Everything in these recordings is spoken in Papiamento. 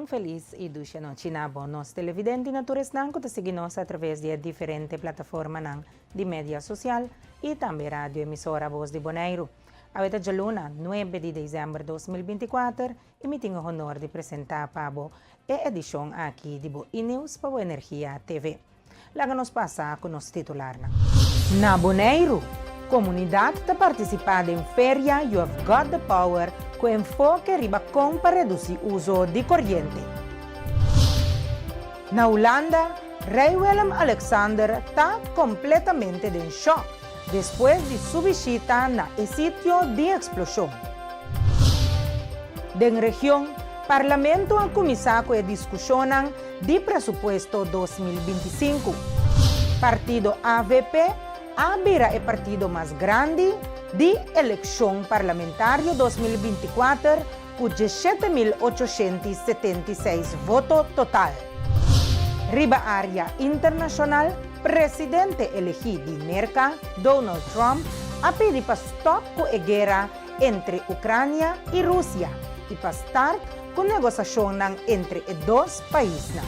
Un felis i dushi anochi na bo nos televidente i na tur esnan ku ta sigui nos atraves di e diferente plataformanan di media sosial i tambe radio emisora Bos di Boneiru. Awe ta djaluna, nuebe di desèmber 2024 i mi tin e honor di presentá pa bo e edishon aki di bo E-Nieuws pa bo Energia TV. Laga nos pasa ku nos titularnan. Na Boneiru, komunidat ta partisipá den feria You Have Got The Power ku enfoke riba kon pa redusí uso di koriente. Na Hulanda, Rei Willem Alexander ta kompletamente den shòk despues di su bishita na e sitio di eksploshon. Den region, Parlamento a kuminsá ku e diskushonnan di presupuesto 2025. Partido avp a bira e partido mas grandi di elekshon parlamentario 2024 ku 17.876 voto total. Riba área internashonal, presidente elegí di Merka, Donald Trump, a pidi pa stòp ku e guera entre Ukrania i Rusia i pa start ku negosashonnan entre e dos paisnan.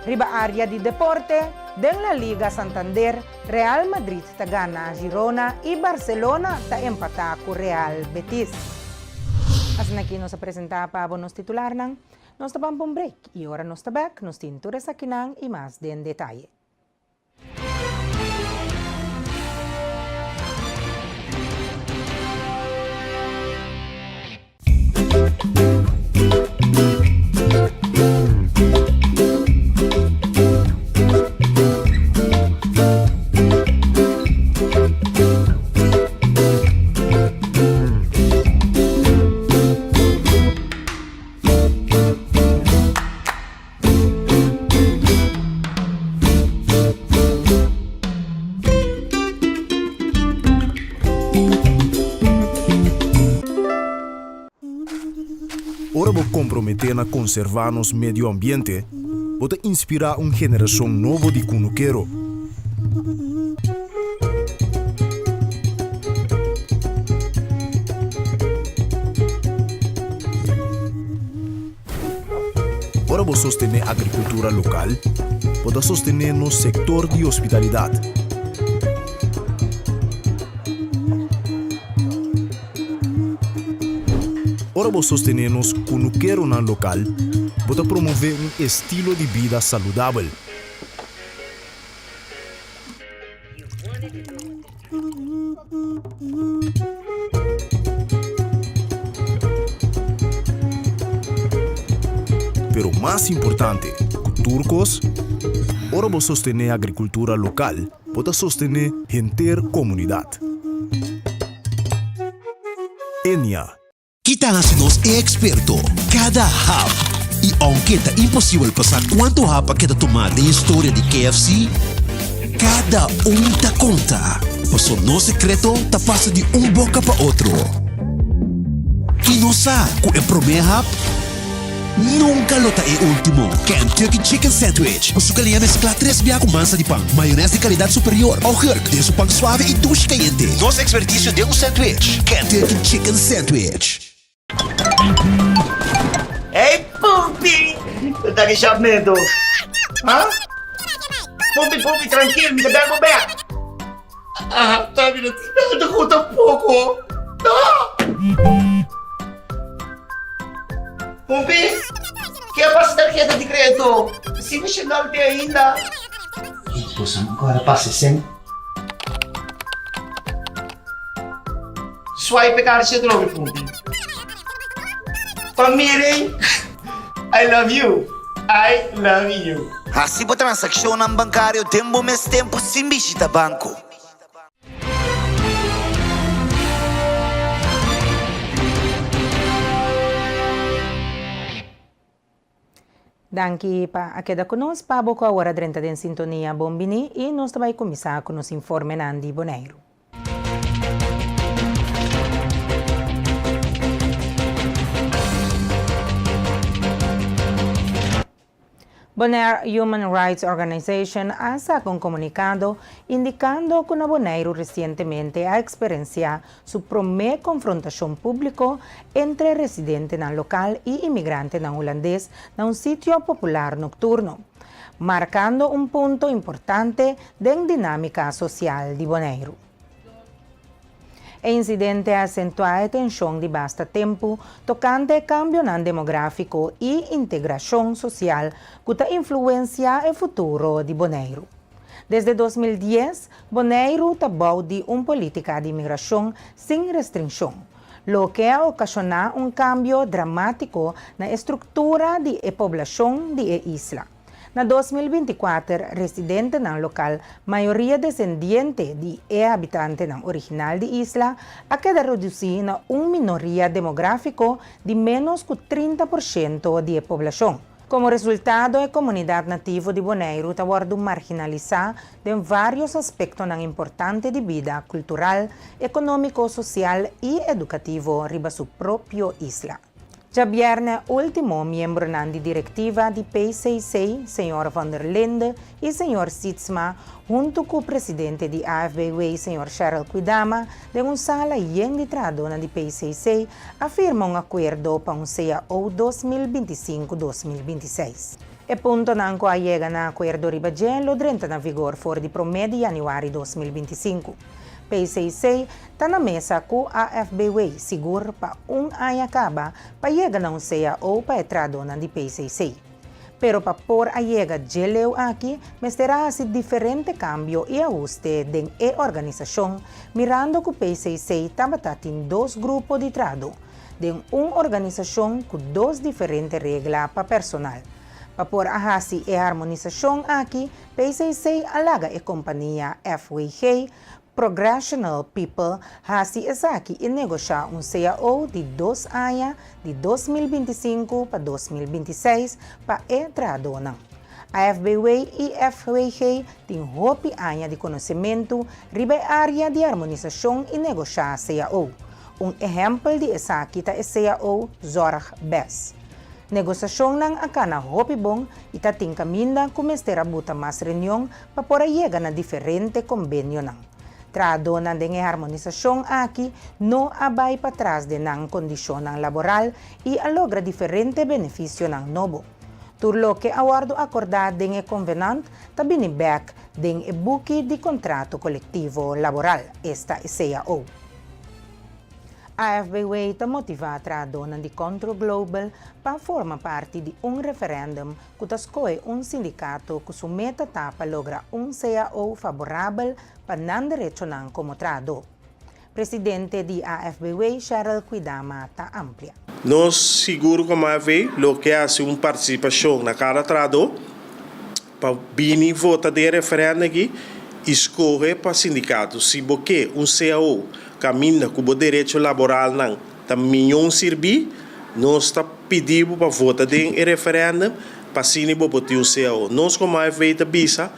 Riba área di deporte, den La Liga Santander, Real Madrid ta gana Girona i Barcelona ta empatá ku Real Betis. Asina aki nos a presentá pa bo nos titularnan. Nos ta ban pa un break i ora nos ta bèk nos tin tur esakinan i mas den detaye. Ora bo komprometé na konservá nos medio ambiente, bo ta inspirá un generashon nobo di kunukero. Ora bo sostené agrikultura lokal, bo ta sostené nos sektor di hospitalidat. Ora bo sostené nos kunukeronan lokal, bo ta promové un estilo di bida saludabel. Pero mas importante ku tur kos, ora bo sostené agrikultura lokal, bo ta sostené henter komunidat. Enia. Ki ta hasi nos e eksperto? Kada hap! I ounke ta imposibel pa sa kuantu hap a keda tumá den historia di KFC, kada un ta konta, paso nos sekreto ta pasa di un boka pa otro. I nos sa ku e promé hap nunka lo ta e último. Kentucky Chicken Sandwich ku su kaliña mesklá tres bia ku mansa di pan, mayones di kalidat superior, augurk den su pan suave i dushi kayente. Nos ekspertisio den un sandwich, Kentucky Chicken Sandwich. Hey Pumpi! Bo ta ki shop neto? Ha? Pumpi, Pumpi, trankil, mi ta bel bo bek. Ah, ta mi no tin nada ku tampoko. No! Pumpi, ke a pasa tarheta di kredito? Si mi shengal te ainda. Boso no kòrda pasa esei? Swipe e karchi atrobe, Pumpi. Pa miren, I love you, I love you. Hasi bo transakshonnan bankario den bo mes tempu sin bishita banko. Danki pa a keda ku nos. Pa bo ku awor a drenta den sintonia, bon bini i nos ta bai kuminsá ku nos informenan di Boneiru. Bonaire Human Rights Organization a saka un komunikado indikando ku na Boneiru resientemente a eksperensiá su promé konfrontashon públiko entre residentenan lokal i imigrantenan hulandes na un sitio popular nokturno, markando un punto importante den dinámika sosial di Boneiru. E insidente a asentuá e tenshon di basta tempu tokante e kambionan demográfiko i integrashon sosial ku ta influensiá e futuro di Boneiru. Desde 2010, Boneiru ta bou di un polítika di imigrashon sin restrinshon, loke a okashoná un kambio dramátiko na e struktura di e poblashon di e isla. Na 2024, residentenan lokal, mayoria desendiente di e habitantenan original di isla, a keda redusí na un minoria demográfiko di ménos ku 30% di e poblashon. Komo resultado, e komunidat nativo di Boneiru ta wòrdu marginalisá den vários aspektonan importante di bida kultural, ekonómiko, sosial i edukativo riba su propio isla. Djabièrnè último, miembronan di direktiva di PCC, señor Van der Linde i señor Sietsma, huntu ku presidente di AFBW, señor Cheryl Kwidama, den un sala yen di trahadónan di PCC, a firma un akuerdo pa un CAO 2025-2026. E puntonan ku a yega na akuerdo riba dje lo drenta na vigor for di promé di yanüari 2025. PCC ta na mesa ku AFBW sigur pa un aña kaba pa yega na un CAO pa e trahadónan di PCC. Pero pa por a yega dje leu aki, mester a hasi diferente kambio i ahuste den e organisashon, mirando ku PCC tabata tin dos grupo di trahadó, den un organisashon ku dos diferente regla pa personal. Pa por a hasi e harmonisashon aki, PCC a laga e kompania FWG Progressional People hasi esaki i negoshá un CAO di 2 aña di 2025 pa 2026 pa e trahadónan. AFBW i FWG tin hopi aña di konosementu riba e área di harmonisashon i negoshá CAO. Un ehèmpel di esaki ta e CAO Zorg BES. Negosiashonnan a kana hopi bon i ta tin kaminda ku mester a buta mas reunion pa por a yega na diferente kombenionan. Trahadónan den e harmonisashon aki no a bai patras den nan kondishonnan laboral i a logra diferente benefisionan nobo. Tur loke a wòrdu akordá den e konvenant ta bini bèk den e buki di kontrato kolektivo laboral, esta e CAO. AFBW ta motivá trahadónan di Control Global pa forma parti di un referèndum ku ta skohe un sindikato ku su meta ta pa logra un CAO faborabel pa nan derechonan komo trahadó. Presidente di AFBW, Cheryl Kwidama, ta amplia. Nos sigur komo AFBW lo ke hasi un partisipashon na kada trahadó pa bini vota den referèndum aki i skohe pa sindikato. Si bo ke un CAO kaminda ku bo derecho laboralnan ta mihó sirbí, nos ta pidi pa vota den e referèndum pa asina bo por tin un CAO. Nos komo AFBW ta bisa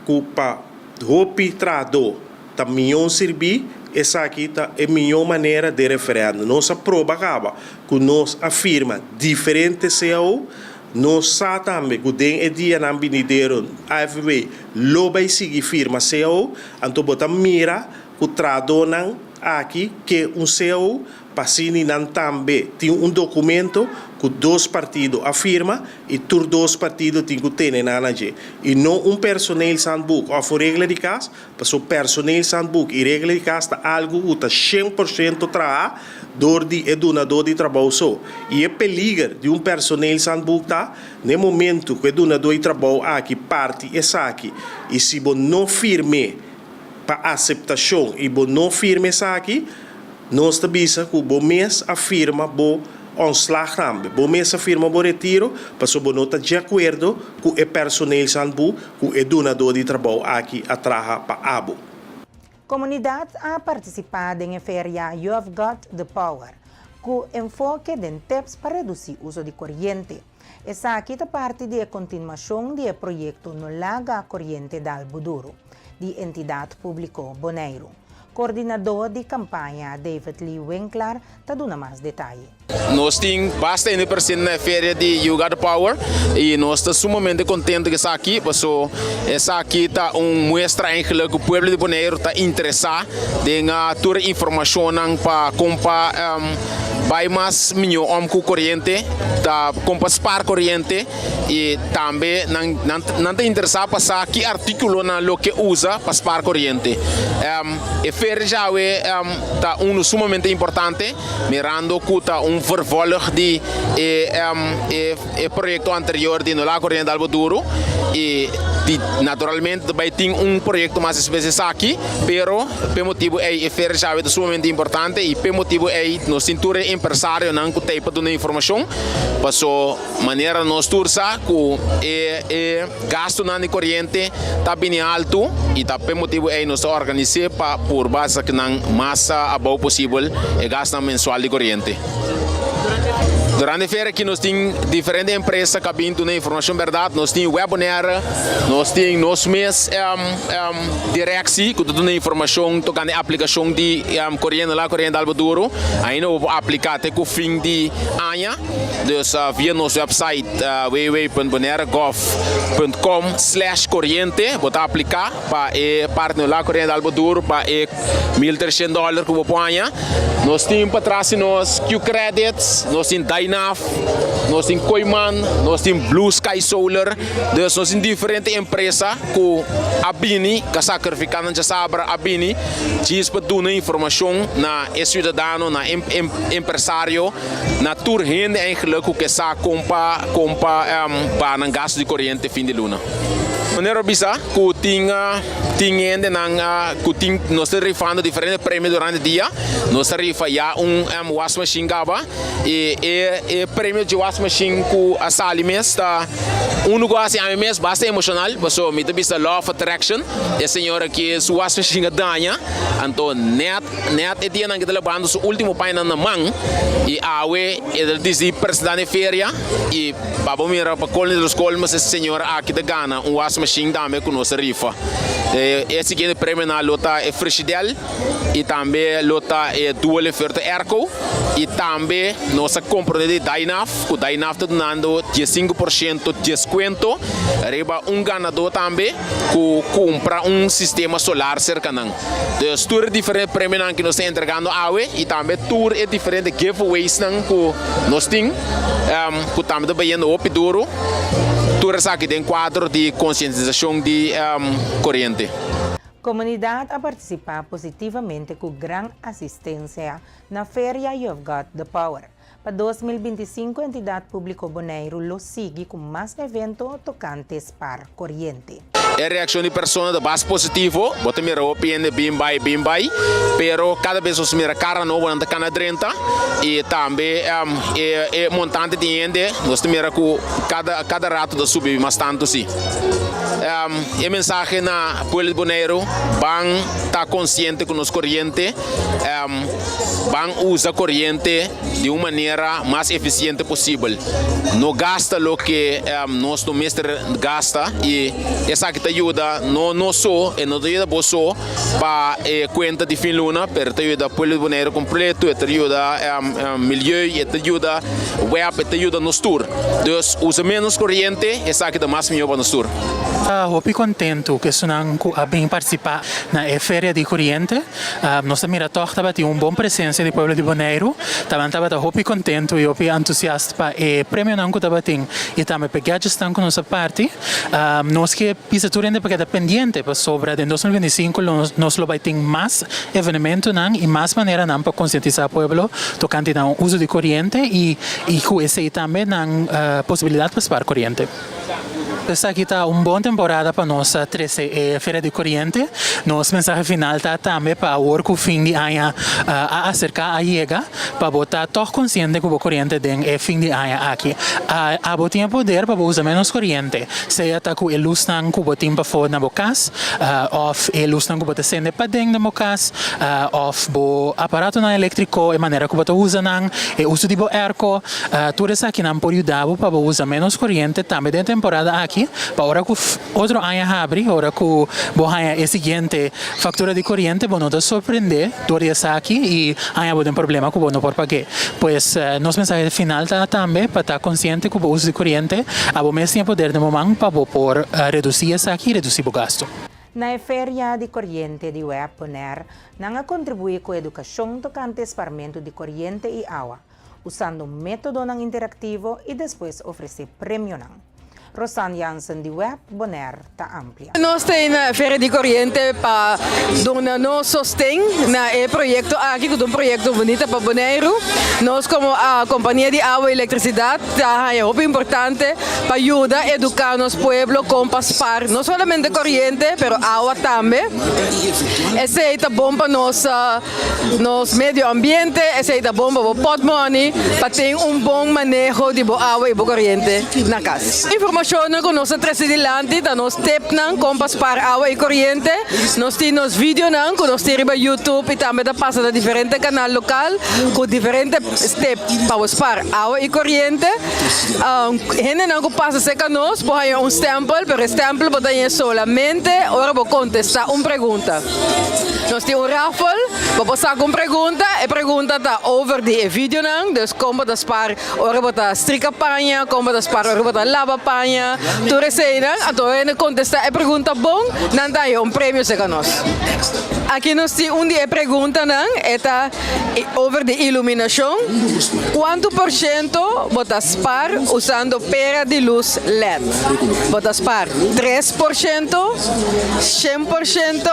ku pa hopi trahadó ta mihó sirbí, esaki ta e mihó manera di referèndum. Nos a proba kaba ku nos a firma diferente CAO, nos sa tambe ku den e dianan binidero AFBW lo bai sigui firma CAO, anto bo ta mira ku trahadónan aki ke un CAO pa asina nan tambe tin un dokumento ku dos partido a firma i tur dos partido tin ku tene nan na dje. I no un personeelshandboek òf un regla di kas, pasobra personeelshandboek i regla di kas ta algu ku ta 100% traha dor di e dunadó di trabou so. I e peliger di un personeelshandboek ta na momento ku e dunadó di trabou aki parti esaki i si bo no firm'é pa aseptashon i bo no firma esaki, nos ta bisa ku bo mes a firma bo ontslag tambe. Bo mes a firma bo retiro, pasobra bo no ta di akuerdo ku e personeelshandboek ku e dunadó di trabou aki a traha pa abo. Komunidat a partisipá den e feria You've Got the Power, ku enfoke den tips pa redusí uso di koriente. Esaki ta parti di e kontinuashon di e proyekto No Laga Koriente Dal Bo Duru, di Entidat Públiko Boneiru. Koordinadó di kampaña David Lee Winklaar ta duna mas detaye. Nos tin basta hende presente na e feria di You Got The Power y nos ta sumamente contento cu esaki paso esaki ta un muestra eigenlijk cu pueblo di Boneiru ta interesa den tur e informacionnan pa con pa bay mas miyo om cu coriente, ta con pa spaar coriente y tambe nan nan ta interesa pa sa ki articulonan lo ke usa pa spaar coriente. E feria djawe ta uno sumamente importante. Mirando cu ta un vervolg di e e proyecto anterior di No Laga Corriente Dal Bo Duro y di naturalmente ta bay tin un proyecto mas despues esaki, pero p'e motibo ey e feria djawe ta sumamente importante y p'e motibo ey nos tin tur e empresarionan cu t'ey pa duna informacion paso manera nos tur sa cu e e Gastunan di koriente ta bini altu i ta p'e motibu ei nos ta organis'é pa purba esakinan mas abou posibel e gastunan mensual di koriente. Durante e feria aki nos tin diferente empresa ku a bin duna informashon bèrdat. Nos tin Web Bonaire, nos tin nos mes direksi ku ta duna informashon tokante aplikashon di koriente la koriente alba duru. Ainda bo por apliká te ku fin di aña. Dus via nos website www.bonairegov.com slash coriente bo ta aplica pa e parti no la coriente albo duro pa e 1300 dollar cu bo por haña. Nos tin patras di nos Qcredits, nos tin Dynaf, nos tin Kooyman, nos tin Blue Sky Solar. Dus nos tin diferente empresa cu a bini, cu a sacrifica nan djasabra a bini djis pa duna informacion na e ciudadano, na e empresario. Na tur hende eigenlijk ku ke sa kon pa kon pa paga nan gastu di koriente fin di luna. Manera bo bisa ku tin tin hendenan ku tin nos ta rifando diferente premio durante dia. Nos ta rifa ya un wasmachine kaba i e e premio dje wasmachine ku a sali mes ta unu ku a hasi ami mes basta emoshonal pasobra mi ta bisa law of attraction e señor aki su wasmachine a daña anto nèt Net e dianan ke ta labando su ultimo pañanan na man i awe e ta disdi presenta na e feria i pa bo mira pa colmo de los colmos e señora aki ta gana un wasmachine tambe ku nos a rifa. E siguiente premionan lo ta e frishidel i tambe lo ta e dual inverter airco i tambe nos a comprende di Dynaf ku Dynaf ta dunando 15% descuento riba un ganador tambe ku kumpra un sistema solar serka nan. Dus tur e diferente premionan ku nos ta entregando awe i tambe tur e diferente giveawaysnan ku nos tin ku tambe ta bayendo hopi duru, tur esaki den kuadro di konsientisashon di koriente. Komunidat a partisipá positivamente ku gran asistensia na Feria You've Got The Power. Pa 2025 Entidat Públiko Boneiru lo sigui ku mas evento tokante spar koriente. E reakshon di persona ta bas positivo, bo ta mira hopi hende bin bai bin bai, pero kada bes nos mira kara nobo nan ta kana drenta i tambe e e montante di hende nos ta mira ku kada kada rato ta subi mas tantu si. E mensahe na pueblo di Boneiru, ban ta konsiente ku nos koriente. Ban usa koriente di un manera mas efisiente posibel. No gasta loke nos no mester gasta i esaki ta yuda no nos so, e no ta yuda bo so pa e kuenta di fin luna, pero e ta yuda pueblo di Boneiru kompleto, e ta yuda milieu, e ta yuda web, e ta yuda nos tur. Dus usa menos koriente, esaki ta mas mihó pa nos tur. Ta hopi kontentu ku esunnan ku a bin partisipá na e feria di koriente. Nos ta mira tòg tabatin un bon presensia di pueblo di Boneiru. Taban tabata hopi kontentu i hopi entusiast pa e premionan ku tabatin i tambe pa e gadgetsnan ku nos a parti. Nos ke bisa tur hende pa keda pendiente pasobra den 2025 lo nos lo bai tin mas evenementonan i mas maneranan pa konsientisá pueblo tokante nan uso di koriente i i ku esei tambe nan posibilidat pa spar koriente. Esaki ta un bon temporada pa nos trece e Feria di Coriente. Nos mensahe final ta tambe pa awor cu fin di aña a acerca, a yega, pa bo ta toch consciente cu bo coriente den e fin di aña aki. Abo tin e poder pa bo usa menos coriente, sea ta cu e luznan cu bo tin pafo na bo cas, of e luznan cu bo ta cende paden den bo cas, of bo aparatonan electrico, e manera cu bo ta usa nan, e uso di bo airco. Tur esakinan por yuda bo pa bo usa ménos koriente tambe den e temporada aki. esaki pa ora ku otro aña habri, ora ku bo haña e siguiente faktura di koriente bo no ta sorprendé dor di esaki i haña bo den problema ku bo no por pag'é. Pues nos mensahe final ta tambe pa ta konsiente ku bo uso di koriente abo mes tin e poder den bo man pa bo por redusí esaki i redusí bo gastu. Na e feria di koriente di web Bonaire nan a kontribuí ku edukashon tokante sparmentu di koriente i awa, usando métodonan interaktivo i despues ofresé premionan. Rosanne Jansen di web Bonaire ta amplia. Nos ta na Feria di Koriente pa duna nos sosten na e proyekto aki ku ta un proyekto bunita pa Boneiru. Nos komo kompania di awa i elektrisidat ta haña hopi importante pa yuda eduká nos pueblo kon pa spar no solamente koriente pero awa tambe. Esei ta bon pa nos nos medio ambiente, esei ta bon pa bo pòtmòni pa tin un bon maneho di bo awa i bo koriente na kas. Informashonnan ku nos ta trese dilanti ta nos tipnan kon pa spar awa i koriente. Nos tin nos videonan ku nos tin riba YouTube i tambe ta pasa na diferente kanal lokal ku diferente tip pa bo spar awa i koriente. Hendenan ku pasa serka nos por haña un stèmpel, pero e stèmpel bo ta haña solamente ora bo kontestá un pregunta. Nos tin un raffle, bo por saka un pregunta, e pregunta ta over di e videonan, dus kon bo ta spar ora bo ta strika paña, kon bo ta spar ora bo ta laba paña, tur eseinan, anto ora hende kontestá e pregunta bon, nan ta haña un premio serka nos. Aki nos tin un di e preguntanan, e ta over di iluminashon, kuantu por shento bo ta spar usando pera di lus led? Bo ta spar 3%? 100%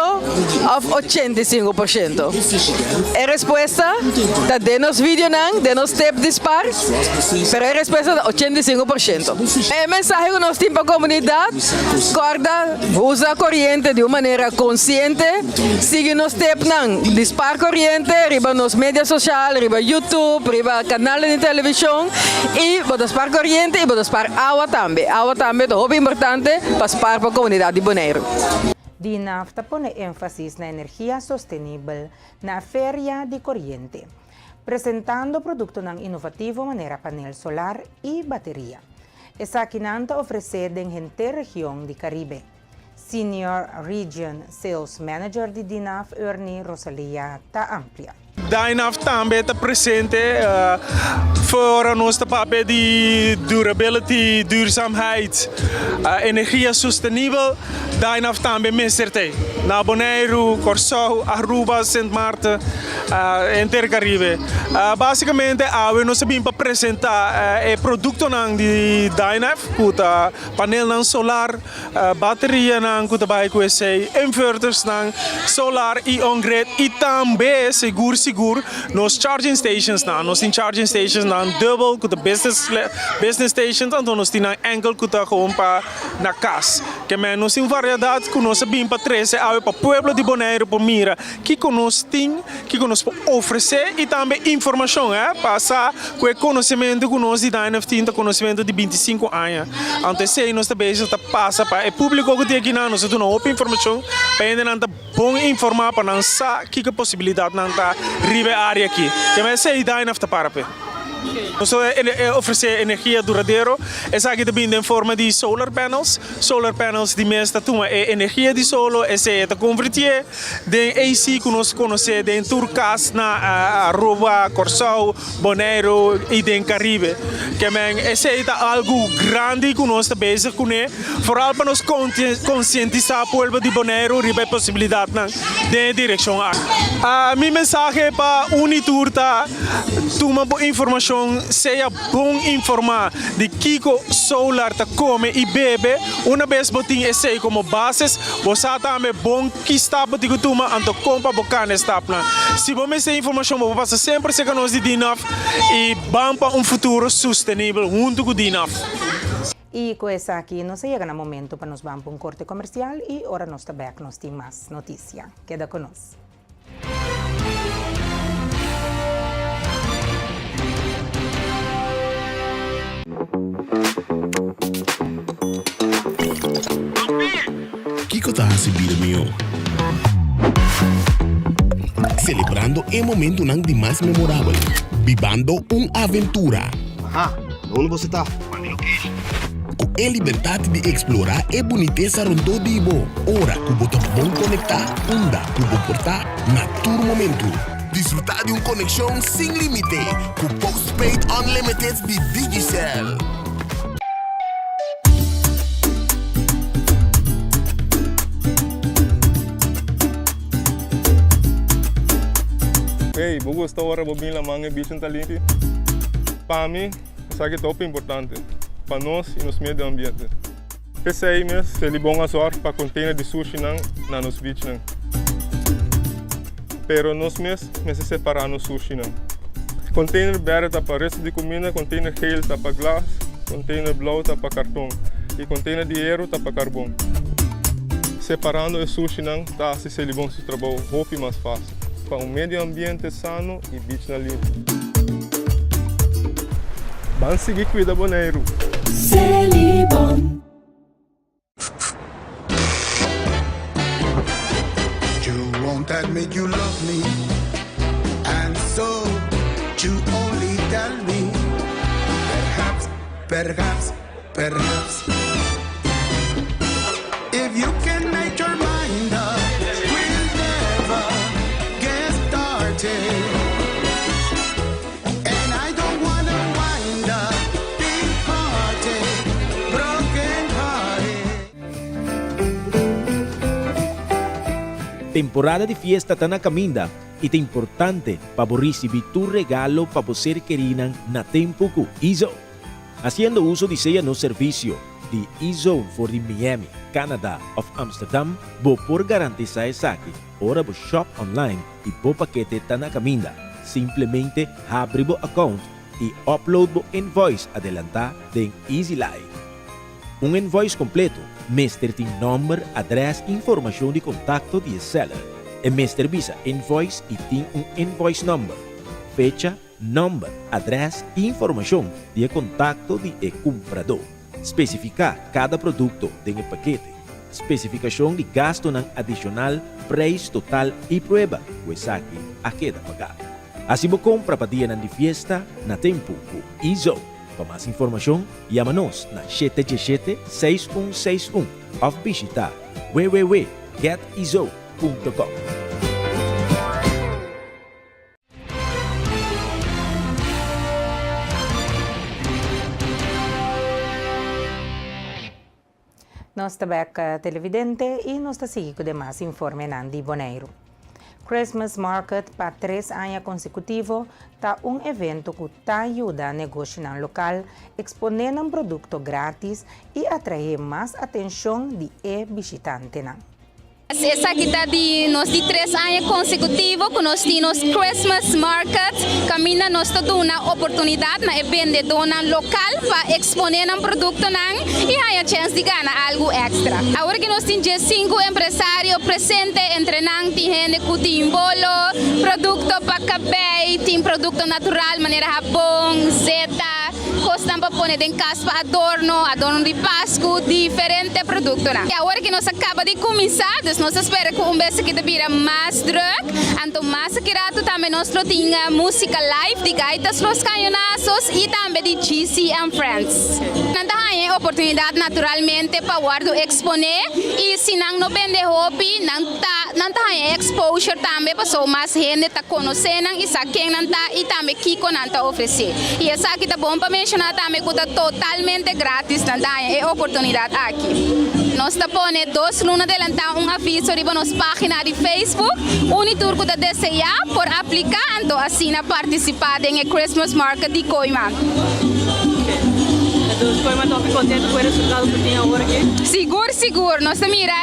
òf 85%? E respuesta ta den nos videonan, den nos tip di spar, pero e respuesta ta 85%. E mensahe ku nos tin pa komunidat, kòrda usa koriente di un manera konsiente, sigui nos tipnan di spar koriente riba nos media sosial, riba YouTube, riba kanalnan di televishon i bo ta spar koriente i bo ta spar awa tambe. Awa tambe ta hopi importante. Pa spar pa komunidat di Boneiru. Dinaf ta pone énfasis na energia sostenibel na feria di koriente, presentando produktonan inovativo manera panel solar i bateria. Esakinan ta ofresé den henter region di Karibe. Senior Region Sales Manager di Dinaf Ernie Rosalia ta amplia. Dynaf tambe ta presente ora nos ta papia di durability, duurzaamheid, energia sostenibel, Dynaf tambe mester ta ei. Na Boneiru, Kòrsou, Aruba, Sint Maarten, henter Karibe. Basikamente awe nos a bin pa presenta e produktonan di Dynaf ku ta panelnan solar, Baterianan ku ta bai ku esei, invertersnan, solar i on-grid i tambe sigur sigur nos charging stationsnan. Nos tin charging stationsnan dubbel ku ta business business stations anto nos tin nan enkel ku ta gewoon pa na kas. Ke men nos tin variedat ku nos a bin pa trese awe pa pueblo di Boneiru por mira kiko nos tin, kiko nos por ofresé i tambe informashon pa sa Ku e konosementu ku nos di Dynaf tin ta konosementu di 25 aña. Anto esei nos ta bezig ta pasa pa e públiko ku tin akinan. Nos ta duna hopi informashon pa hendenan ta bon informá pa nan sa kiko posibilidatnan ta riba e área aki. Kema esei Dynaf ta para p'e. Nos ta ofresé energia duradero. Esaki ta bini den forma di solar panels. Solar panels di mes ta tuma e energia di solo, esei e ta konvertié Den AC ku nos konosé den tur kas na Aruba, Kòrsou, Boneiru i den Karibe. Ke men esei ta algu grandi ku nos ta bezig kuné, foral pa nos konsientisá pueblo di Boneiru riba e posibilidatnan den e direkshon aki. Mi mensahe pa un i tur ta, tuma bo informashon, sea bon informá di kiko solar ta kome i bebe. Una bes bo tin esei komo bases, Bo sa tambe bon ki stap bo tin ku tuma, anto kon pa bo kana e stapnan. Si bo mester informashon bo por pasa semper serka nos di Dinaf i ban pa un futuro sustenibel huntu ku Dinaf. I ku esaki nos a yega na momento pa nos ban pa un korte komersial i ora nos ta bek nos tin mas notisia. Keda ku nos. Kiko ta hasi bida mihó? Selebrando e momentunan di mas memorabel. Bibando un aventura. Aha, unda boso ta? Ku e libertat di eksplorá e bunitesa rondó di bo ora ku bo ta bon konektá unda ku bo por ta na tur momentu. Disfrutá di un konekshon sin límite ku Postpaid Unlimited di Digicel. Hey, bo gusta ora bo bin laman e bichan ta limpi? Pa mi, esaki ta hopi importante pa nos y nos medio ambiente. P'esei mes, Selibon a zorg pa container di sushinan na nos beachnan. Pero nos mes mester separa nos sushinan. Container berde ta pa resto di cuminda, container geel ta pa glas, container blauw ta pa carton y container di hero ta pa carbon. Separando e sushinan ta haci Selibon su trabou hopi mas facil pa un medio ambiente sano y beachnan limpi. Ban sigui cuida Boneiru! Selibon. You won't admit you love me And so you only tell me Perhaps, perhaps, perhaps If you can make your mind up We'll never get started And I don't wanna wind up Big hearted, broken hearted Temporada di fiesta ta na caminda y ta importante pa bo ricibi tur regalo pa bo ser kerinan na tempo cu Izo. Haciendo uso di sea nos servicio di E-Zone for di Miami, Canada of Amsterdam, bo por garantisa esaki ora bo shop online y bo pakete ta na caminda. Simplemente habri bo account y upload bo invoice adelanta den EasyLife. Un invoice completo mester tin nomber, adres y informacion di contacto di e seller. E mester bisa invoice y tin un invoice number, fecha, Nòmber, adrès i informashon di e kontakto di e kumpradó. Spesifiká kada produkto den e pakete. Spesifikashon di gastunan adishonal, preis total i prueba ku esaki a keda pagá. Hasi bo kompra pa dianan di fiesta na tempu ku Izo. Pa mas informashon, yama nos na 717 6161 òf bishitá www getizo punto com. Nos ta bek televidente y nos ta sigui cu demas informenan di Boneiru. Christmas Market pa tres aña consecutivo ta un evento cu ta yuda negoshinan local expone nan producto gratis y atrae mas atencion di e bishitantenan. Esaki ta di nos di tres aña konsekutivo ku nos tin nos Christmas Market kaminda nos ta duna oportunidat na e bendedónan lokal pa eksponé nan produktonan i haña chèns di gana algu èkstra. Awor ki nos tin diesinku empresario presente, entre nan tin hende ku tin bolo, produkto pa kabei, tin produkto natural manera habon, zeta. Kosnan pa pone den kas pa adorno, adorno di Pasku, diferente produktonan. I awor ki nos a kaba di kuminsá, dus nos ta spera ku un bes aki ta bira mas drùk, anto mas aki ratu tambe nos lo tin músika live di Gaitas Los Cañonazos i tambe di GC and Friends. Nan ta haña e oportunidat naturalmente pa wòrdu eksponé i si nan no bende hopi, nan ta nan ta haña e exposure tambe pasobra mas hende ta konosé nan i sa ken nan ta i tambe kiko nan ta ofresé. I esaki ta bon pa menshoná tambe ku ta totalmente gratis nan ta haña e oportunidat aki. Nos ta pone dos luna delantá un aviso riba nos página di Facebook. Un i tur ku ta deseá por apliká anto asina partisipá den e Christmas Market di Kooiman. Entonces Kooiman ta hopi kontentu ku e resultado ku tin awor aki? Sigur sigur. Nos ta mira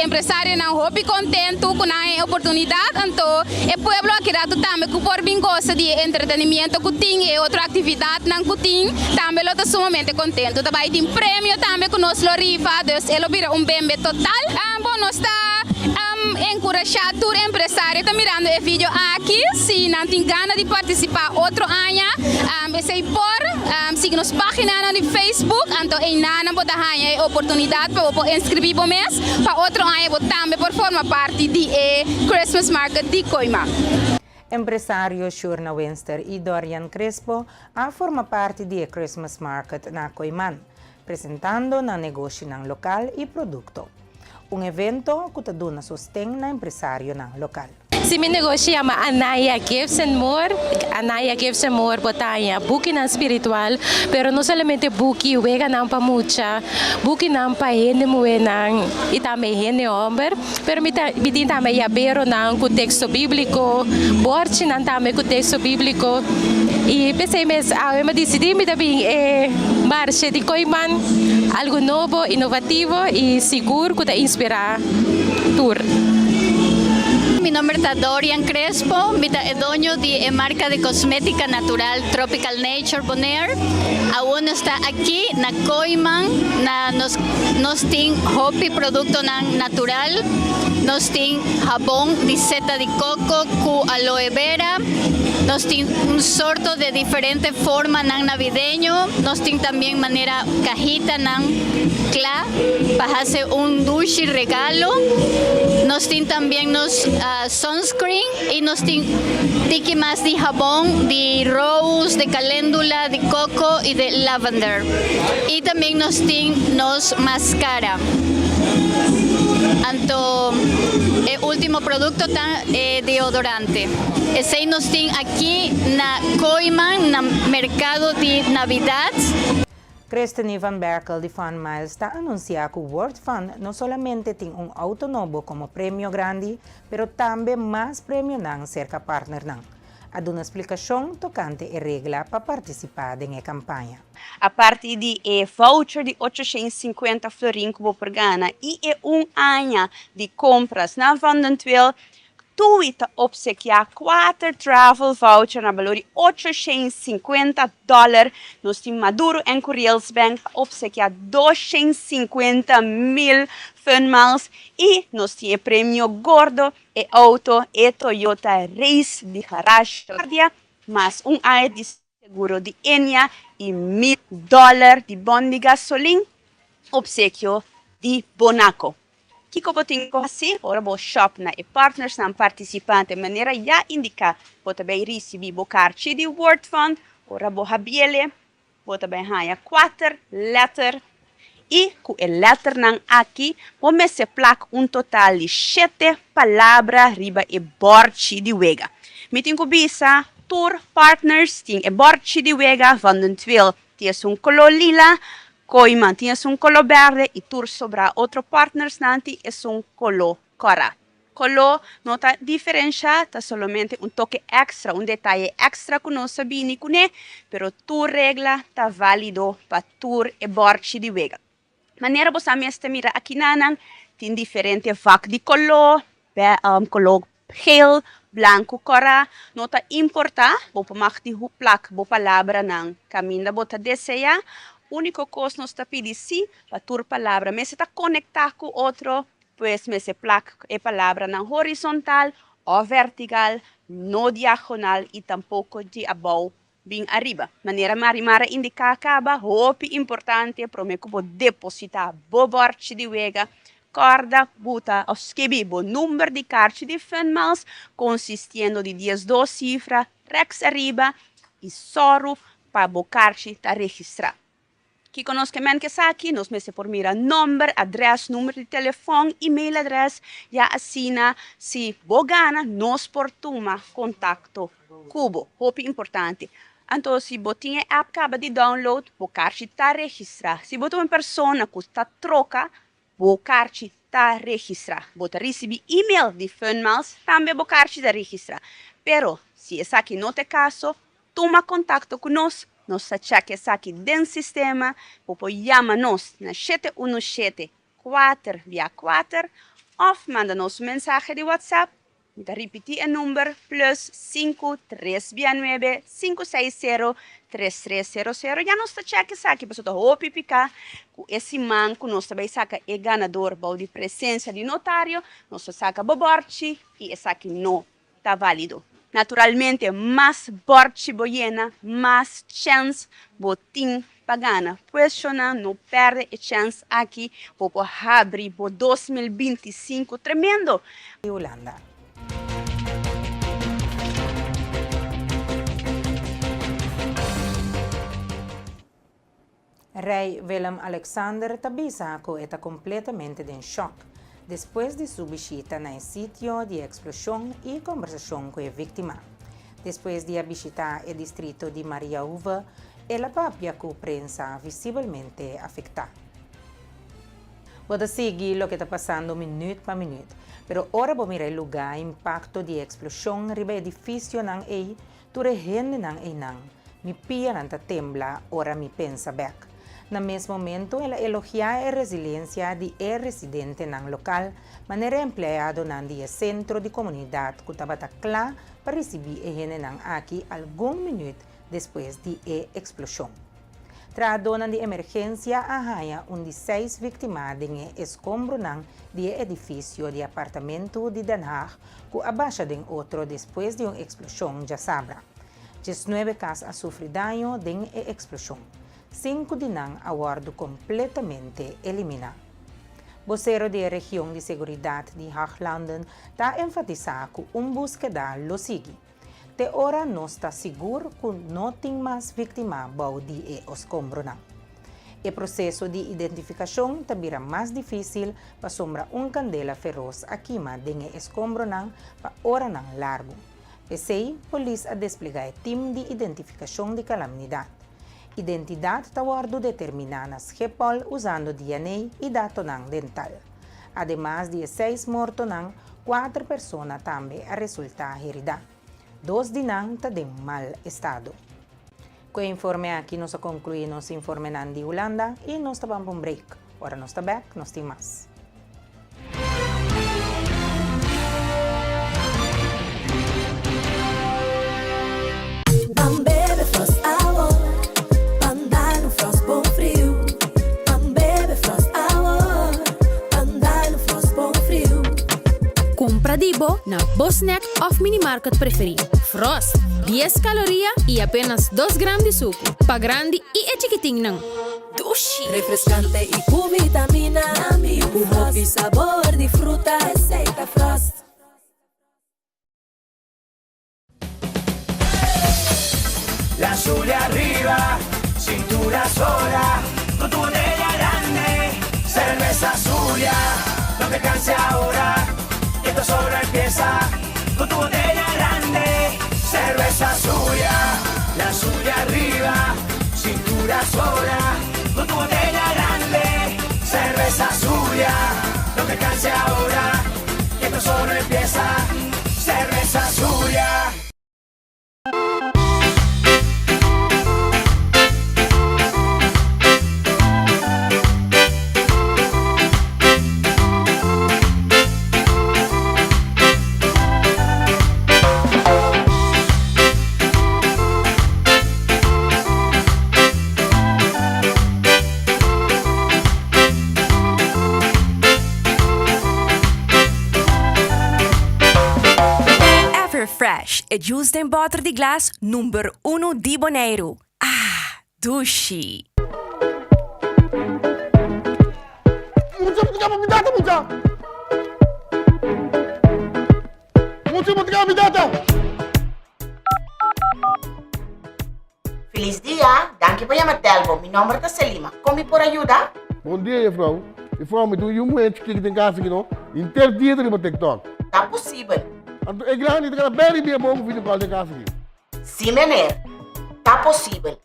empresarionan hopi kontentu ku nan haña e oportunidat anto E pueblo aki rato tambe ku por bin gosa di e entretenimiento ku tin i e otro aktividatnan ku tin, tambe lo ta sumamente kontentu. Ta bai tin premio tambe ku nos lo rifa, dus e lo bira un bembe total. Bon, nos ta enkurashá tur empresario ta mirando e video aki, si nan tin gana di partisipá otro aña, esei por sigui nos paginanan di Facebook, anto einanan bo ta haña e oportunidat pa bo por inskribí bo mes. Pa otro aña bo tambe por forma parti di e Christmas Market di Koima. Empresario Shurna Winster y Dorian Crespo a forma parti di e Christmas Market na Koiman. presentando nan negoshinan lokal i produkto. Un evento ku ta duna sosten na empresarionan lokal. Si mi negoshi yama Anaya Gifts and More, Anaya Gifts and More bo ta haña bukinan spiritual, pero no solamente buki, weganan pa mucha, bukinan pa hende muhénan i tambe hende hòmber, pero mi ta mi tin tambe yaberonan ku teksto bíbliko, bòrchinan tambe ku teksto bíbliko i p'esei mes awe mi a disidí mi ta bin e marshe di Kooiman, algu nobo, inovativo i sigur ku ta inspirá tur. Mi nomber ta Dorian Crespo, mi ta e doño di e marca di cosmetica natural Tropical Nature Bonaire. Awor nos ta aki na Kooiman, na nos nos tin hopi productonan natural. Nos tin habon di seta di coco cu aloe vera, nos tin un sorto de diferente formanan navideño, nos tin tambien manera cajitanan cla. Pa hasi un dushi regalo. Nos tin tambien nos sunscreen y nos tin tiki mas di habon di rose, di calendula, di coco y di lavender. Y tambien nos tin nos mascara. Anto e ultimo producto ta e deodorante. Esey nos tin aki na Kooiman na mercado di Navidad. Christeny van Berkel di Fun Miles ta anunsiá ku World Fun no solamente tin un outo nobo komo premio grandi, pero tambe mas premionan serka partnernan. A duna splikashon tokante e regla pa partisipá den e kampaña. Aparte di e voucher di 850 florin ku bo por gana i e un aña di kompras na Van den Tweel, Tui ta obsekiá kuater travel voucher na balor di 850 dòler. Nos tin Maduro en ku Railsbank ta obsekiá 250 mil Funmiles i nos tin e premio gordo, e outo, e Toyota Race di Garage Guardia, mas un aña di seguro di Enya i mil dòler di bon di gasolin, obsekio di Bonaco. Kiko bo tin ku hasi ora bo shop na e partnersnan partisipante manera ya indiká? Bo ta bai risibí bo karchi di Word Fund. Ora bo habiele, bo ta bai haña kuater lèter i ku e lèternan aki bo mester plak un total di shete palabra riba e bòrchi di wega. Mi tin ku bisa tur partners tin e bòrchi di wega van den tweel tin esun koló lila, Kooiman tin esun koló bèrdè i tur sobrá otro partnersnan tin esun koló kòrá. Koló no ta diferenshá, ta solamente un toke èkstra, un detaye èkstra ku nos a bini kuné, pero tur regla ta válido pa tur e bòrchi di wega. Manera bo sa mester mira akinanan, tin diferente vak di koló, koló geel, blanku, kòrá, no ta importá, bo por mag di plak bo palabranan kaminda bo ta deseá. Úniko kos nos ta pidi sí pa tur palabra mester ta konektá ku otro, pues mester plak e palabranan horizontal òf vertikal, no diagonal i tampoko di abou bin ariba. Manera Marimar a indiká kaba, hopi importante promé ku bo depositá bo bòrchi di wega, kòrda buta òf skibi bo number di karchi di Funmiles konsistiendo di diesdos sifra rèks ariba i sòru pa bo karchi ta registrá. Kiko nos ke men ku esaki? Nos mester por mira nomber, adrès, number di telefòn, e-mailadrès, ya asina si bo gana nos por tuma kontakto ku bo. Hopi importante. Anto si bo tin e app kaba di download, bo karchi ta registrá. Si bo ta un persona ku ta troka, bo karchi ta registrá. Bo ta risibí e-mail di Funmiles, tambe bo karchi ta registrá. Pero si esaki no ta e kaso, Tuma kontakto ku nos, nos ta chèk esaki den sistema, bo por yama nos na 717 kuater bia kuater òf manda nos un mensahe di WhatsApp, mi ta ripití e number plus sinku tres bia nuebe sinku seis sero tres tres sero sero, ya nos ta chèk esaki pasobra ta hopi piká ku e siman ku nos ta bai saka e ganador bou di presensia di notario, nos ta saka bo bòrchi i esaki no ta válido. Naturalmente, mas bòrchi bo yena, mas chèns bo tin pa gana. Pues shona, no pèrdè e chèns aki, bo por habri bo 2025 tremendo! Di Hulanda. Rei Willem Alexander ta bisa ku e ta kompletamente den shòk despues di su bishita na e sitio di e eksploshon i kombersashon ku e víktima. Despues di a bishitá e distrito di Mariahoeve, el a papia ku prensa visibelmente afektá. Bo ta sigui loke ta pasando minüt pa minüt, pero ora bo mira e lugá, impakto di e eksploshon riba e edifisionan ei, Tur e hendenan einan, mi pianan ta tembla ora mi pensa bek. Na mes momento el a elogiá e resilensia di e residentenan lokal, manera e empleadonan di e sentro di komunidat ku tabata kla pa risibí e hendenan aki algun minüt despues di e eksploshon. Trahadónan di emergensia a haña un di seis víktima den e eskombronan di e edifisio di apartamentu di Den Haag ku a basha den otro despues di un eksploshon djasabra. Diesnuebe kas a sufri daño den e eksploshon. Sinku di nan a wòrdu kompletamente eliminá. Bosero di e region di seguridat di Haaglanden ta enfatisá ku un búskeda lo sigui. Te ora nos ta sigur ku no tin mas víktima bou di e oskombronan. E proseso di identifikashon ta bira mas difísil pasobra un kandela feros a kima den e eskombronan pa oranan largu. P'esei, polis a desplegá e tim di identifikashon di kalamnidat. Identidat ta wòrdu determiná na Schiphol usando DNA i datonan dental. Ademas di e seis mortonan, kuater persona tambe a resultá heridá. Dos di nan ta den mal estado. Ku e informe aki nos a konkluí nos informenan di Hulanda i nos ta ban pa un break. Ora nos ta bèk nos tin mas. Ban bebe Frost awor, ban dal un Frost bon friu. Ban bebe Frost awor, ban dal un Frost bon friu. Kumpra di bo na bo snack òf minimarket preferí. Frost, dies kaloria i apenas dos gram di suku. Pa grandi i e chikitinnan. Dushi! Refrescante y cu vitamina. Cu hopi sabor di fruta. Esey ta Frost. La Zulia arriba, cintura sola, con tu botella grande, cerveza Zulia, no te canses ahora, que esto solo empieza, con tu botella grande, cerveza Zulia, la Zulia arriba, cintura sola, con tu botella grande, cerveza Zulia, no te canses ahora, que esto solo empieza, cerveza Zulia. Everfresh, e juice den bòter di glas number unu di Boneiru. Ah, dushi! Mucha, mucha, mi data, mucha. Mucha, mucha, mi data. Felis dia, danki pa yama Telbo. Mi nomber ta Selima. Kon mi por a yuda? Bon dia, juffrouw. Juffrouw, mi tin un yu muhé chikí den kas aki no. Henter dia ta riba TikTok. Ta posibel. Anto e grandi ta keda bèri bien bon ku video call den kas aki. Sí, meneer. Ta posibel.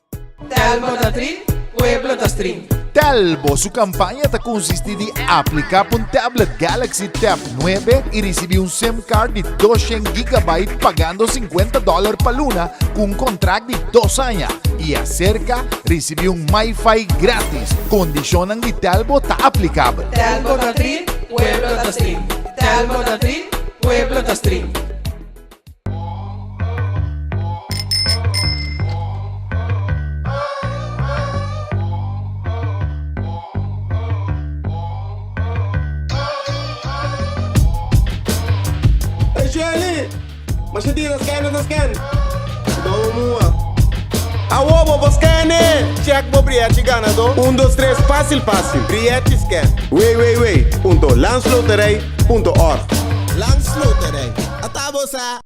Telbo ta tri, pueblo ta stream. Telbo su campaña ta consisti di aplica pa un tablet Galaxy Tab 9 y ricibi un sim card di 200 gigabyte pagando 50 dollar pa luna cu un contract di dos aña y acerca ricibi un MiFi gratis. Condicionnan di Telbo ta aplicabel. Telbo ta tri, pueblo ta stream. Telbo ta tri, pueblo ta stream. Hey Shelly! Masha dia ta scan ta scan. Dou mua. Awo bo por scan e! Check bo brièchi ganadó. Un dos tres fásil fásil. Brièchi scan. www.landsloterij.org Landsloterij. Ata bo sa!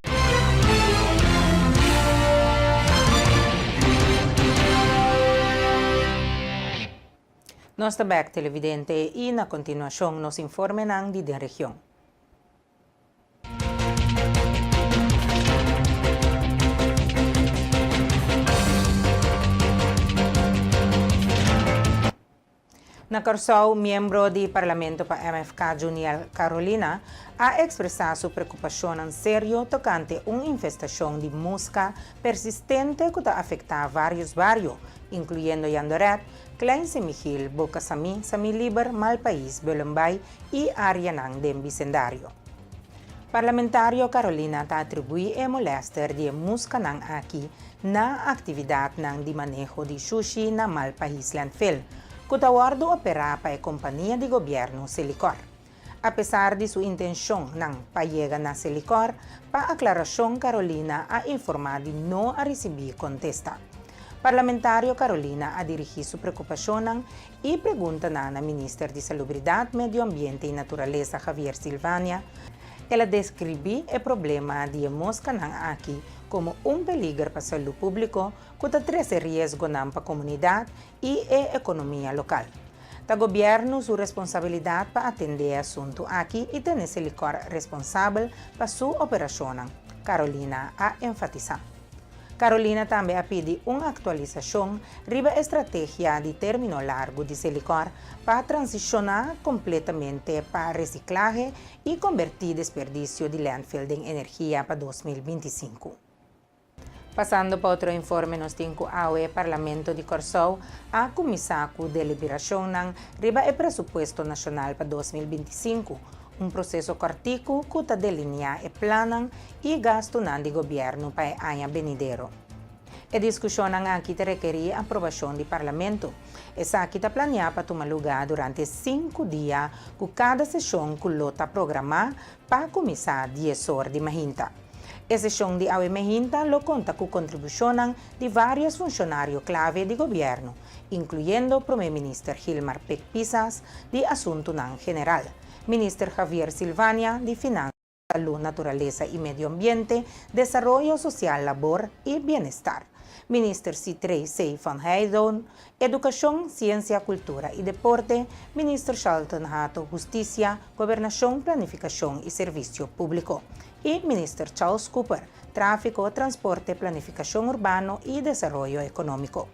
Nos ta bek televidente y na continuacion nos informenan di den region. Na Kòrsou, miembro di Parlamento pa MFK Juniel Carolina a ekspresá su preokupashonnan serio tokante un infestashon di muska persistente ku ta afektá vários bario, inkluyendo Jandoret, Klein Semigil, Boka Samí, Samí Liber, Malpais, Bullenbaai i áreanan den bisendario. Parlamentario Carolina ta atribuí e molèster di e muskanan aki na aktividatnan di maneho di shushi na Malpais Landfill, ku ta wòrdu operá pa e kompania di gobièrnu Selikor. Apesar di su intenshonnan pa yega na Selikor pa aklarashon Carolina a informá di no a risibí kontesta. Parlamentario Carolina a dirigí su preokupashonnan I preguntanan na Minister di Salubridat, Medio Ambiente i Naturalesa Javier Silvania, el a deskribí e problema di e moskanan aki komo un peliger pa salú públiko ku ta trese riesgonan pa komunidat i e ekonomia lokal. Ta gobièrnu su responsabilidat pa atendé e asuntu aki i tene Selikor responsabel pa su operashonnan, Carolina a enfatisá. Carolina tambe a pidi un aktualisashon riba e strategia di término largu di Selikor pa transishoná kompletamente pa resiklahe i kombertí desperdisio di landfill den energia pa 2025. Pasando pa otro informe nos tin ku awe Parlamento di Kòrsou a kuminsá ku deliberashonnan riba e presupuesto nashonal pa 2025, Un proseso kòrtiku ku ta deliniá e plannan i gastunan di gobièrnu pa e aña benidero. E diskushonnan aki ta rekerí aprobashon di Parlamento. Esaki ta planiá pa tuma lugá durante sinku dia ku kada seshon ku lo ta programá pa kuminsá dies or di mahinta. E seshon di awe mehinta lo konta ku kontribushonnan di vários funshonario klave di gobièrnu, inkluyendo Promé Minister Gilmar Pik Pisas di Asuntunan General, Minister Javier Silvania di Finansa, Salú, Naturalesa i Medio Ambiente, Desaroyo Sosial, Labor i Bienestar, Minister Sithree C. van Heydoorn, Edukashon, Siensia, Kultura i Deporte, Minister Shalton Hato, Hustisia, Gobernashon, Planifikashon i Servisio Públiko, i Minister Charles Cooper, Tráfiko, Transporte, Planifikashon Urbano i Desaroyo Ekonómiko.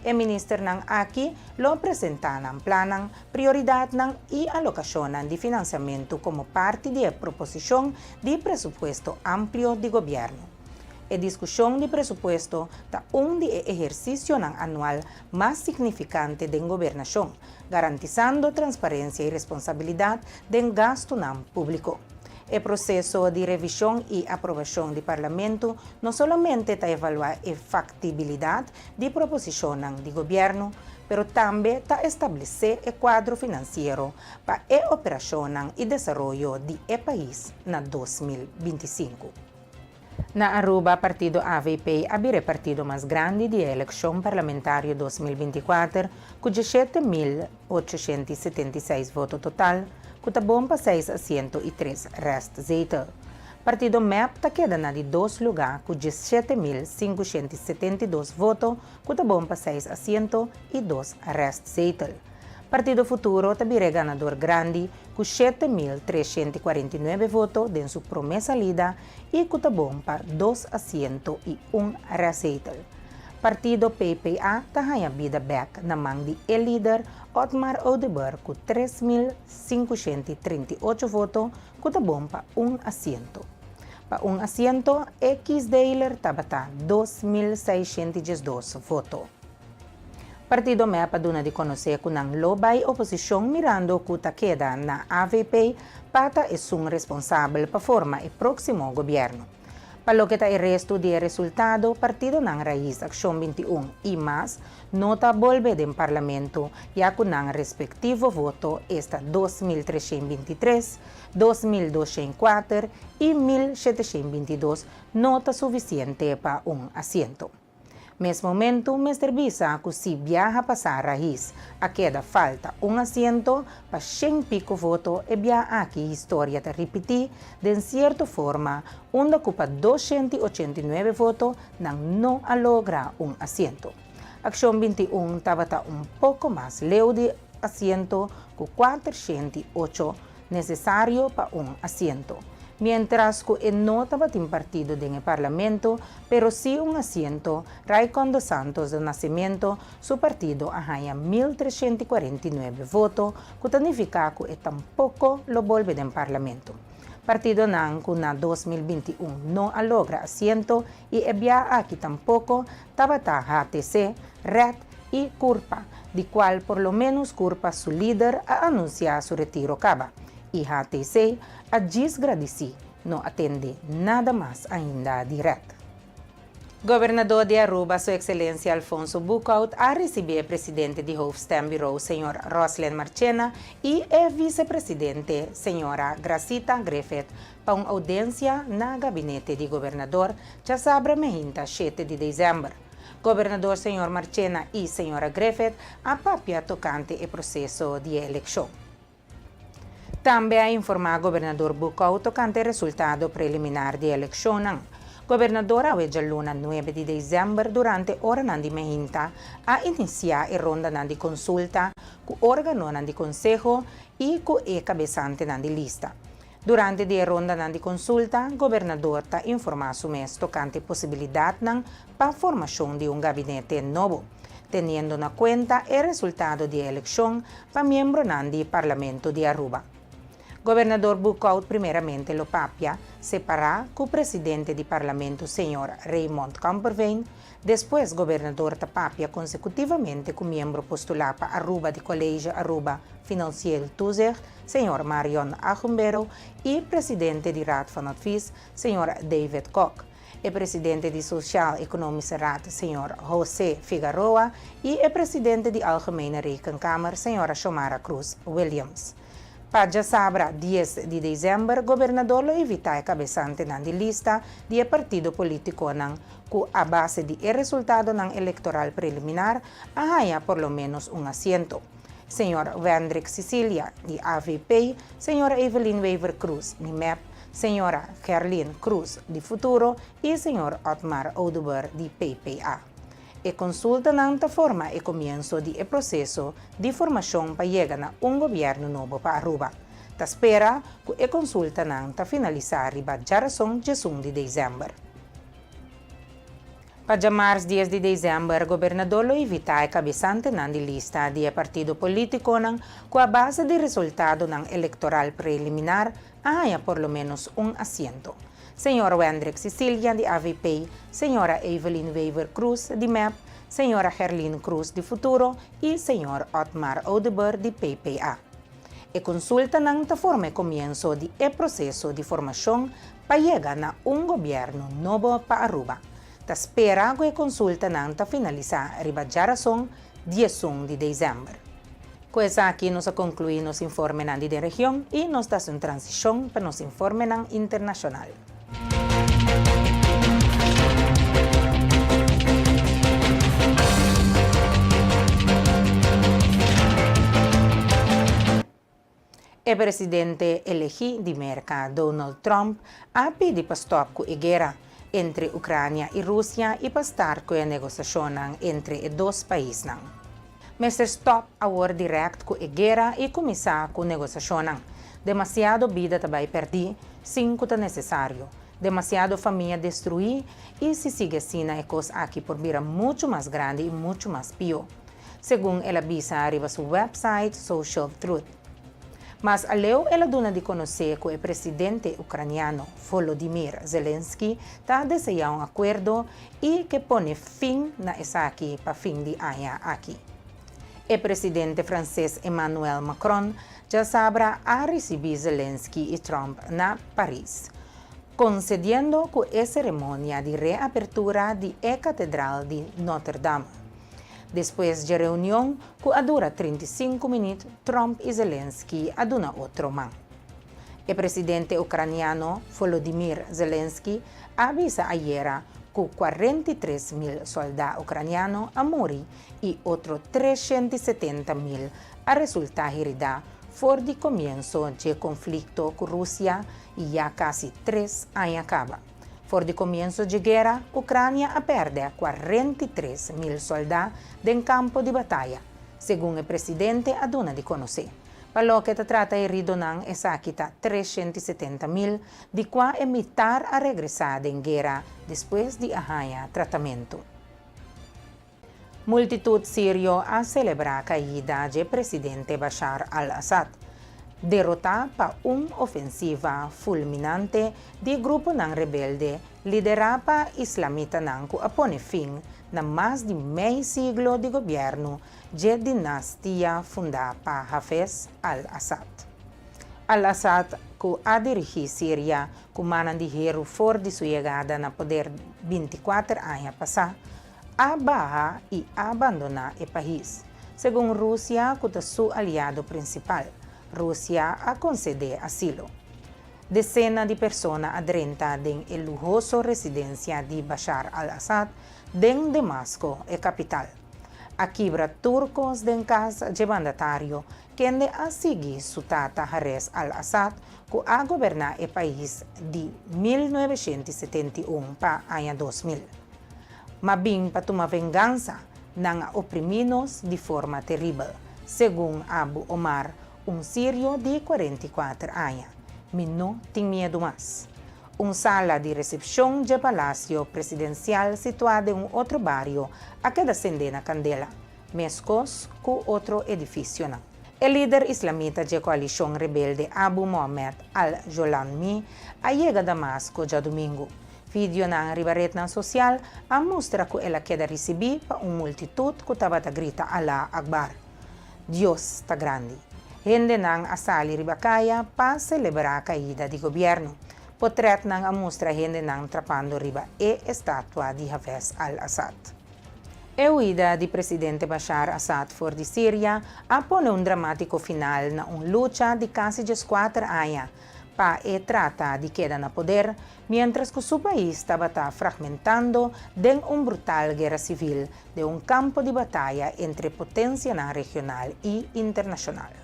E ministernan aki lo presentá nan plannan, prioridatnan i alokashonnan di finansiamentu komo parti di e proposishon di presupuesto amplio di gobièrnu. E diskushon di presupuesto ta un di e ehersisionan anual mas signifikante den gobernashon, garantisando transparensia i responsabilidat den gastunan públiko. E proseso di revishon i aprobashon di Parlamento no solamente ta evaluá e faktibilidat di proposishonnan di gobièrnu, pero tambe ta establesé e kuadro finansiero pa e operashonnan i desaroyo di e pais na 2025. Na Aruba, partido avp a bira e partido mas grandi di e elekshon parlamentario 2024 ku 17,876 voto total, ku ta bon pa seis asiento i tres restzetel. Partido mep ta keda na di dos lugá ku 17,572 voto ku ta bon pa seis asiento i dos restzetel. Partido Futuro ta bira e ganador grandi ku 7,349 voto den su promé salida i ku ta bon pa dos asiento i un restzetel. Partido PPA ta haña bida bèk na man di e lider Otmar Oduber ku 3,538 voto ku ta bon pa un asiento. Pa un asiento e kiesdeler tabata 2,612 voto. Partido mep a duna di konosé ku nan lo bai oposishon mirando ku ta keda na avp pa ta esun responsabel pa forma e próksimo gobièrnu. Pa loke ta e restu di e resultado, partidonan Raiz, Akshon 21 i mas no ta bolbe den parlamento ya ku nan respektivo voto esta 2323, 2204 i 1722 no ta sufisiente pa un asiento. Mes momentu mester bisa ku si biaha pasá Raiz a keda falta un asiento pa shen piko voto e bia aki historia ta ripití den sierto forma unda ku pa 289 voto nan no a logra un asiento. Akshon 21 tabata un poko mas leu di. asiento ku 408 nesesario pa un asiento. Miéntras ku e no tabatin partido den e parlamento, pero sí un asiento, Raikon dos Santos do Nascimento su partido a haña 1349 voto, ku ta nifiká ku e tampoko lo bolbe den parlamento. Partidonan ku na 2021 no a logra asiento i e bia aki tampoko tabata HTC, red i Curpa, di kual por lo ménos Curpa su lider a anunsiá su retiro kaba. I HTC a djis gradisí, no a tende nada mas ainda di red. Gobernador di Aruba, Su Excelencia Alfonso Boekhoudt a ricibi e presidente di Hoofdstembureau, señor Roslyn Marchena y e vicepresidente, señora Gracita Griffith, pa un audiencia na Gabinete di Gobernador djasabra mehinta shete di december. Gobernador señor Marchena y señora Griffith a papia tocante e proceso di e eleccion. Tambe a informá gobernador Boekhoudt tokante e resultado preliminar di e elekshonnan. Gobernador awe djaluna nuebe di desèmber durante oranan di meinta a inisiá e rondanan di konsulta ku órganonan di konseho i ku e kabesantenan di lista. Durante di e rondanan di konsulta, gobernador ta informá su mes tokante posibilidatnan pa formashon di un gabinete nobo, teniendo na kuenta e resultado di e elekshon pa miembronan di Parlamento di Aruba. Gobernador Boekhoudt primeramente lo papia separá ku presidente di Parlamento señor Raymond Kamperveen, despues gobernador ta papia konsekutivamente ku miembro postulá pa Aruba di College Aruba Financieel Toezicht, señor Marion Agumbero i presidente di Raad van Advies, señor David Kok. E presidente di Sociaal Economische Raad, señor Jose Figaroa, i e presidente di Algemene Rekenkamer, señora Xiomara Cruz Williams. Pa djasabra dies di desèmber, gobernador lo invitá e kabesantenan di lista di e partido polítikonan ku a base di e resultadonan elektoral preliminar a haña por lo ménos un asiento. Señor Wendrick Cicilia di avp, señora Evelyn Wever-Croes di mep, Señora Gerlien Croes di Futuro y señor Otmar Oduber di PPA. E consultanan ta forma e comienso di e proceso di formacion pa yega na un gobierno nobo pa Aruba. Ta spera cu e consultanan ta finalisa riba djarason djesun di december. Pa djamars dies di desèmber gobernador lo invitá e kabesantenan di lista di e partido polítikonan ku a base di resultadonan elektoral preliminar a haña por lo ménos un asiento. Señor Wendrick Cicilia di avp, señora Evelyn Wever-Croes di mep, señora Gerlien Croes di Futuro i señor Otmar Oduber di PPA. E konsultanan ta forma e komienso di e proseso di formashon Pa yega na un gobièrnu nobo pa Aruba. Ta spera ku e konsultanan ta finalisá riba djarason 11 di desèmber. Ku esaki nos a konkluí nos informenan di den region i nos ta hasi un transishon pa nos informenan internashonal. E presidente elegí di Merka, Donald Trump, a pidi pa stòp ku e guera entre Ukrania i Rusia i pa start ku e negosiashonnan entre e dos paisnan. Mester stòp awor dirèkt ku e guera i kuminsá ku negosiashonnan. Demasiado bida ta bai pèrdí sin ku ta nesesario, demasiado famia destruí i si sigui asina e kos aki por bira muchu mas grandi i muchu mas pió. segun el a bisa riba su website Social Truth. Mas aleu el a duna di konosé ku e presidente ukraniano Volodymyr Zelensky ta deseá un akuerdo i ke pone fin na esaki pa fin di aña aki. E presidente franses Emmanuel Macron djasabra a risibí Zelensky i Trump na Paris, konsediendo ku e seremonia di reapertura di e katedral di Notre Dame. Despues dje reunion, ku a dura 35 minüt, Trump i Zelensky a duna otro man. E presidente ukraniano, Volodymyr Zelensky, a bisa ayera ku 43 mil sòldá ukraniano a muri i otro 370 mil a resultá heridá for di komienso dje konflikto ku Rusia i ya kasi tres aña kaba. For di komienso dje guera, Ukrania a pèrdè 43 mil sòldá den kampo di bataya. segun e presidente a duna di konosé. Pa loke ta trata heridonan esaki ta 370 mil, di kua e mitar a regresá den guera despues di a haña tratamentu. Multitut sirio a selebrá kaida dje presidente Bashar al-Assad, derotá pa un ofensiva fulminante di gruponan rebelde liderá pa islamitanan ku a pone fin na mas di mei siglo di gobièrnu dje dinastia fundá pa Hafez al-Assad. Al-Assad, ku a dirigí Siria ku mannan di heru for di su yegada na poder 24 aña pasá, a baha i a bandoná e pais. Segun Rusia, ku ta su aliado prinsipal, Rusia a konsed'é asilo. Desena di persona a drenta den e luhoso residensia di Bashar al-Assad den Demasko, e kapital. A kibra tur kos den kas dje mandatario, kende a sigui su tata Harez al-Assad, ku a goberná e pais di 1971 pa aña 2000. M'a bin pa tuma vengansa, nan a oprimí nos di forma teribel, segun Abu Omar, un sirio di 44 aña. Mi no tin miedu mas. Un sala di resepshon dje palasio presidensial situá den un otro bario a keda sendé na kandela, meskos ku otro edifisionan. E lider islamita dje koalishon rebelde Abu Mohamed al-Jolanmi a yega Damasko djadumingu. Videonan riba retnan sosial a mustra ku el a keda risibí pa un multitut ku tabata grita Allah Akbar, Dios ta grandi. Hendenan a sali riba kaya pa selebrá kaida di gobièrnu. Potrètnan a mustra hendenan trapando riba e estatua di Hafez al-Assad. E huida di presidente Bashar Assad for di Siria a pone un dramátiko final na un lucha di kasi 14 aña pa e trata di keda na poder, miéntras ku su pais tabata fragmentando den un brutal guera sivil den un kampo di bataya entre potensianan regional i internashonal.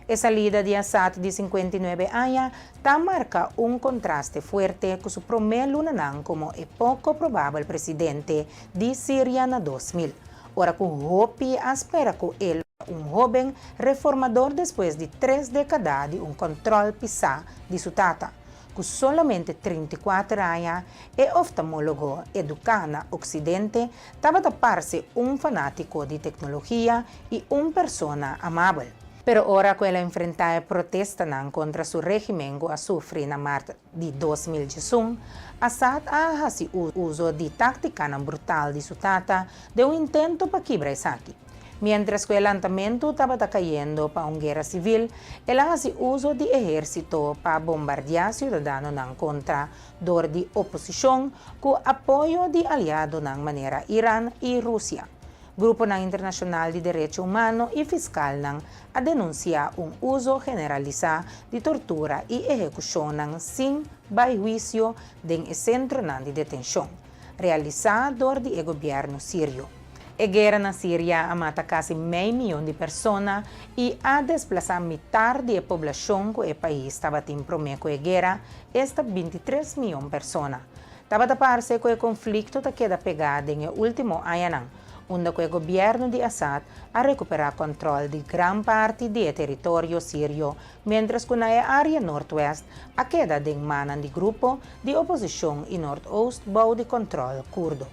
E salida di Assad di 59 aña ta marka un kontraste fuerte ku su promé lunanan komo e poko probabel presidente di Siria na 2000, ora ku hopi a spera ku e lo ta un hóben reformador despues di tres dékada di un kòntròl pisá di su tata. Ku solamente 34 aña, e oftalmólogo eduká na Oksidente tabata parse un fanátiko di teknologia i un persona amabel. Pero ora ku el a enfrentá e protestanan kontra su régimen ku a sufri na mart di 2011, Assad a hasi uso di táktikanan brutal di su tata den un intento pa kibra esaki. Miéntras ku e lantamentu tabata kayendo pa un guera sivil, el a hasi uso di ehérsito pa bombardiá siudadanonan kontra dor di oposishon ku apoyo di aliadonan manera Iran i Rusia. Gruponan internashonal di derecho humano i fiskalnan a denunsiá un uso generalisá di tortura i ehekushonnan sin bai huisio den e sentronan di detenshon, realisá dor di e gobièrnu sirio. E guera na Siria a mata kasi mei mion di persona i a desplasá mitar di e poblashon ku e pais tabatin promé ku e guera, esta 23 mion persona. Tabata parse ku e konflikto ta keda pegá den e último añanan, unda ku e gobièrnu di Assad a rekuperá kòntròl di gran parti di e teritorio sirio, miéntras ku na e área nortwèst a keda den mannan di grupo di oposishon i nortoost bou di kòntròl kurdo.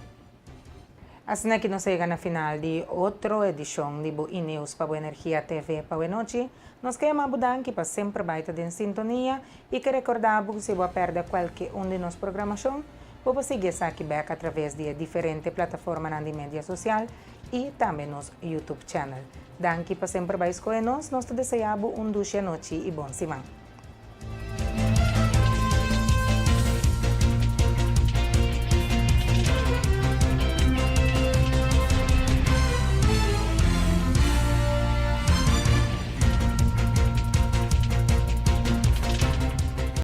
Asina ki nos a yega na final di otro edishon di bo E-News pa bo Energia TV pa awenochi. Nos ke yama bo danki pa semper bai ta den sintonia i ke rekordá bo ku si bo a pèrdè kualke un di nos programashon, bo por sigui esaki bèk atraves di e diferente plataformanan di media sosial i tambe nos YouTube channel. Danki pa semper bai skohe nos. Nos ta deseá bo un dushi anochi i bon siman.